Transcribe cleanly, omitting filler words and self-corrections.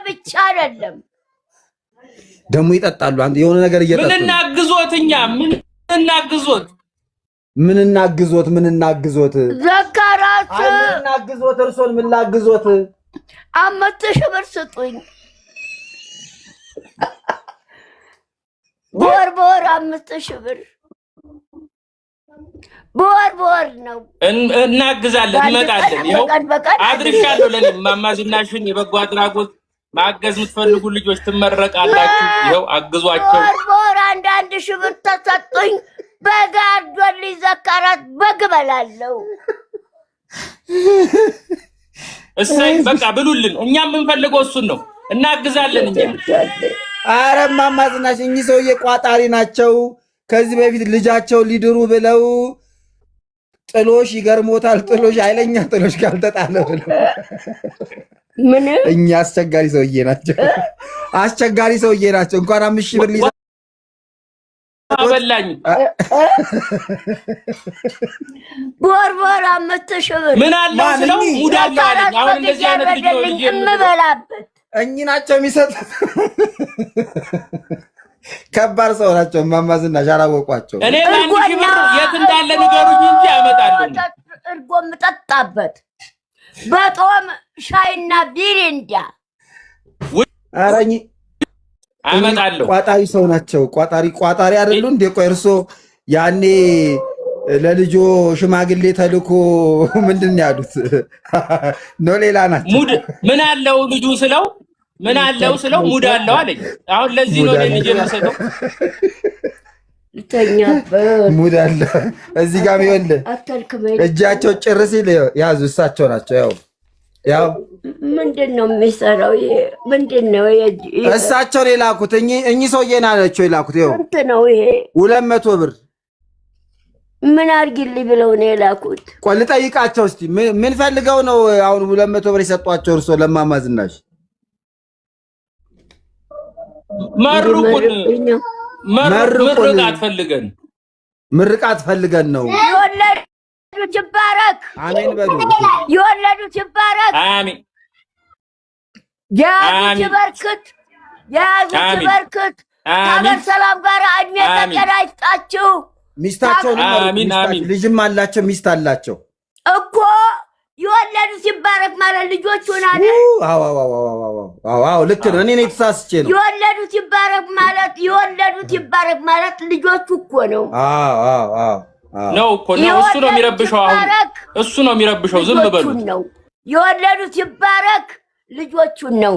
ብቻ አይደለም። ደግሞ ይጠጣሉ። አንድ የሆነ ነገር እየጠጡ ምን ነው። እናግዞት? እኛ ምን እናግዞት? ምን እናግዞት? ምን እናግዞት? ዘካራስ አይ ምን እናግዞት? እርሶን ምን ላግዞት? 5,000 ብር ስጡኝ። በወር በወር 5,000 ብር በወር በወር ነው። እናግዛለን፣ በአንድ እንመጣለን። ቀን ይኸው በቀን በቀን አድርሻለሁ። ለእኔ እማማ ዝናሽን የበጎ አድራጎት ማገዝ የምትፈልጉ ልጆች ትመረቃላችሁ። ይኸው አግዟቸው። በወር በወር 1,000 ብር ተሰጡኝ። በግ አርዶልኝ ዘካራት በግ እበላለሁ። እሰይ በቃ ብሉልን። እኛ የምንፈልገው እሱን ነው። እናግዛለን እኛ። አረ እማማ ዝናሽ እኚህ ሰውዬ ቋጣሪ ናቸው። ከዚህ በፊት ልጃቸው ሊድሩ ብለው ጥሎሽ ይገርሞታል። ጥሎሽ ኃይለኛ ጥሎሽ ካልተጣለ ብለው ምን እኛ አስቸጋሪ ሰውዬ ናቸው። አስቸጋሪ ሰውዬ ናቸው። እንኳን 5,000 ብር ሊሰጡት አበላኝ። በወር በወር 5,000 ብር ምን አለው ማን ስለው እኚህ? ሙድ አለው አለኝ። ዘካራት አሁን በግ እንደዚህ አይነት ልጅ ነው እያረደልኝ ልጅ የምድረው። እምበላበት እኚህ ናቸው የሚሰጡት። ከባድ ሰው ናቸው። እማማ ዝናሽ አላወቋቸው። እኔ በ1,000 እርጎና ብር የት እንዳለ እርጎ ንገሩኝ እንጂ አመጣለሁ። እርጎ የምጠጣበት በጦም ሻይና ቢሪንዳ ኧረ እኚህ አመጣለሁ። ቋጣሪ ሰው ናቸው። ቋጣሪ ቋጣሪ አይደሉ እንዴ? ቆይ እርሶ ያኔ ለልጆ ሽማግሌ ተልኮ ምንድን ነው ያሉት? No ሌላ ናቸው። ሙድ ምን አለው ልጁ ስለው ምን አለው ስለው ሙድ አለው አለኝ። አሁን ለዚህ ነው ሙድ እኔ ልጅ አለው የምሰጠው። ልተኛበት ሙድ አለ። እዚህ ጋር ይኸውልህ አተልክመኝ። እጃቸው ጭር ሲል ያዙ። እሳቸው ናቸው። ያው ያው ምንድን ነው የሚሰራው? ይሄ ምንድን ነው? ይሄ እሳቸው ነው የላኩት። እኚህ ሰውዬ ናቸው የላኩት። ይኸው ስንት ነው ይሄ? 200 ብር። ምን አድርጊልኝ ብለው ነው የላኩት? ቆይ ልጠይቃቸው እስቲ ምን ፈልገው ነው አሁን 200 ብር የሰጧቸው እርሶ ለእማማ ዝናሽ? መርቁን፣ እንዲመርቁኝ ነው። መርቁን። ምርቃት ፈልገን ምርቃት ፈልገን ነው። የወለዱት ይባረክ፣ አሜን በሉ። የወለዱት ይባረክ፣ አሜን የያዙት አሜን። ይበርክት፣ የያዙት አሜን። ይበርክት። ከሀገር አሜን ሰላም ጋር እድሜ አሜን። ከጤና ይስጣችሁ። ሚስታቸውን አሜን፣ አሜን። ልጅም አላቸው፣ ሚስት አላቸው። እኮ የወለዱት ይባረክ ማለት ልጆቹን አይደል? አዎ አዎ አዎ አዎ አዎ አዎ ልክ ነው። እኔ ነኝ ተሳስቼ ነው። የወለዱት ይባረክ ማለት የወለዱት ይባረክ ማለት ልጆቹ እኮ ነው። አዎ አዎ አዎ አዎ ነው እኮ ነው። እሱ ነው የወለዱት የሚረብሸው። አሁን ይባረክ እሱ ነው የሚረብሸው። ዝም ልጆቹን በሉት። ነው። የወለዱት ይባረክ ልጆቹን ነው።